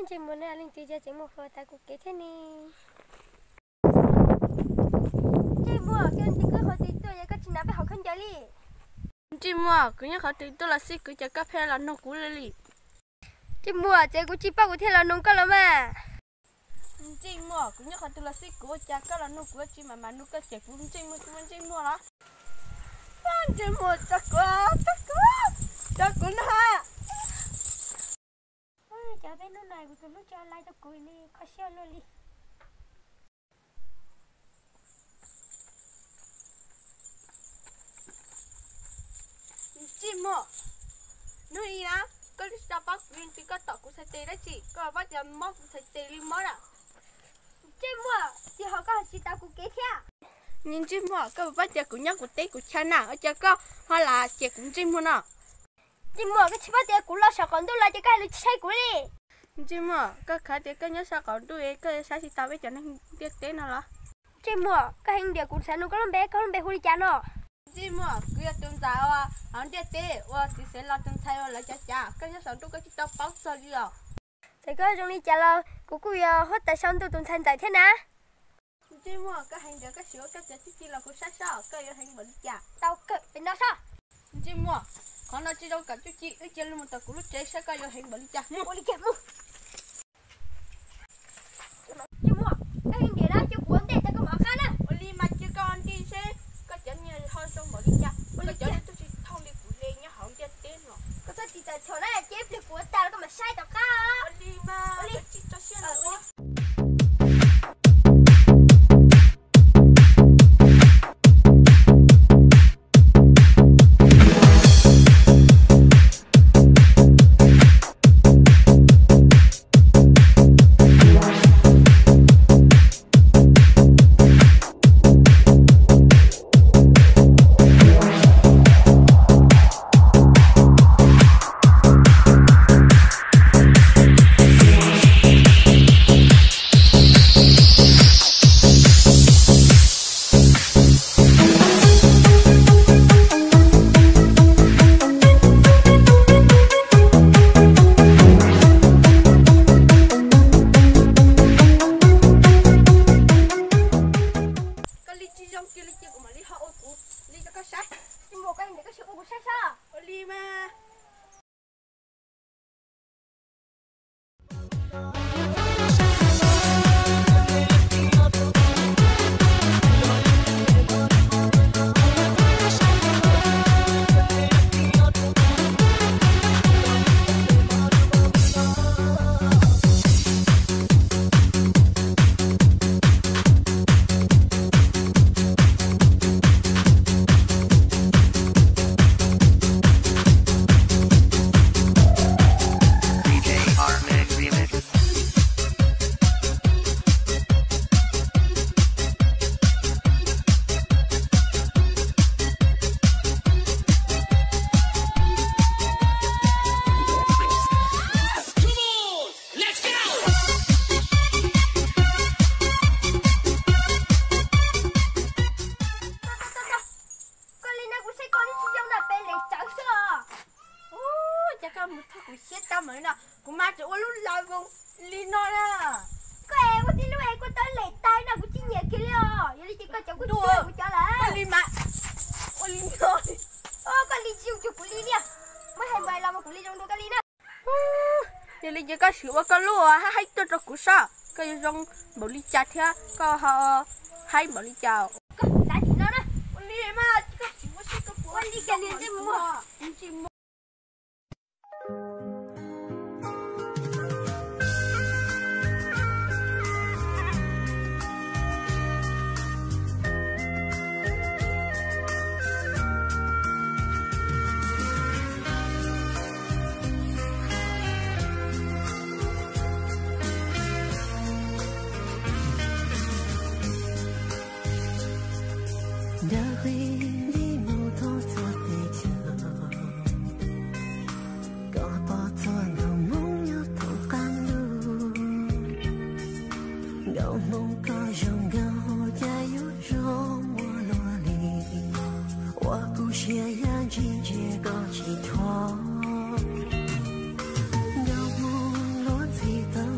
Ntsej Muag, nej leej twg cas tseem mus hauv tav kuv kev thiab ne? Ntsej Muag, koj tig koj qhov twg tuaj es koj tsis hnav peb hauv khaub ncaws li? Ntsej Muag, kuv nyob qhov twg tuaj los xij kuv, cas koj pheej los nug kuv li li? Ntsej Muag, txawm kuv tsis paub kuv thiaj los nug koj los mas. Ntsej Muag, kuv nyob qhov twg los xij kuv, cas koj los nug kuv, tsis mam mam nug koj, ces kuv Ntsej Muag, kuv Ntsej Muag los. Ntsej Muag, tso kuv, tso kuv, tso kuv no. Cov peb hnub no kuv tus hlub tso lais rau kuv li kho siab luaj li. Ntsej Muag, hnub i na, koj twb tsis tau paub kuv leej twg, koj tom kuv txhais tes dab tsi, koj paub tias mob kuv txhais tes li mob na. Ntsej Muag, ces ho koj tsis tau kuv kev thiab. Ntsej Muag, koj puas paub tias kuv nyob kuv teb kuv chaw na, ua cas koj ho lam cem kuv Ntsej Muag no? Ntsej Muag, koj tsis paub tias kuv los saum qaum ntuj los ces koj hais lus tsis saib kuv li. Ntsej Muag, koj khav tias koj nyob saum qaum ntuj es koj saib tsis tau peb cov neeg ntiaj teb no los? Ntsej Muag, koj heev diam, kuv xav nug koj lub npe, koj lub npe hu li cas no? Ntsej Muag, kuv yog tus ntxhais uas hauv ntiaj teb uas txiv xeev los tus ntxhais uas lawv cav cav, koj nyob saum ntuj koj tsis tau paub txog li os. Txawm koj zoo li cas los kuv kuj yog huab tais saum ntuj tus ntxhais ntxawm thiab na. Ntsej Muag, koj heev diam, koj sim ua koj cov txuj ci los kuv saib seb koj yuav heev npaum li cas. Tau kawm pem no seb. Ntsej Muag, qhov no tsis zoo kawm txuj ci, wb cia li mus tom kuv lub tsev seb koj yuav heev npaum li cas. Mus ua li cas mus. Ntsej Muag, koj heev diam na, cia kuv ua ntej tso koj mam qab na. Ua li mas cia koj ua ntej seb koj cov nyiaj ho zoo npaum li cas, koj cov nyiaj twb tsis thooj li kuv li nyob hauv ntiaj teb no. Koj txhob tsis txawm chom na, cia ib pliag kuv ua tag los koj mam saib tom qab. Ua li mas, ua li. Tsis tso siab los ua. Koj li tsis zoo kiag li ces kuv mam li ho ua kuv li rau koj saib. Ntsej Muag, koj heev diam, koj sim ua kuv saib seb. Ua li mas. Koj li no kuv saib koj li tsis zoo na, peb leeg tsawv xwb os. Ua cas koj mus thov kuv siab tag mus li no, kuv mas tseem ua lub lawv voos li no na. Koj es ua tib lub es koj tawb lem tais no kuv tsis nyiam kiag li os. Yog li ces koj cov kuj tsis yog kuv cov lawm. Koj li mas ua li no, koj li tsis zoo cuag kuv li li. Muab hais npaum los mas kuv li zoo dua koj li na. Yog li ces koj sim ua koj lub haib haib tuaj rau kuv saib koj yuav zoo npaum li cas thiab koj ho haib npaum li cas. Koj xav tim no na. Ua li mas, koj tsis muab siab koj puas ua li cas li Ntsej Muag. Ntawm qhib nti mus thoob txhua teb chaws, koj pom txhua nroog Hmoob nyob thoob qab ntuj. Nroog Hmoob koj zoo nkauj cas yuav zoo muaj luaj li, ua kuv siab ya ntsig ntsia koj tsis thoob. Nroog Hmoob luag ntxhi tau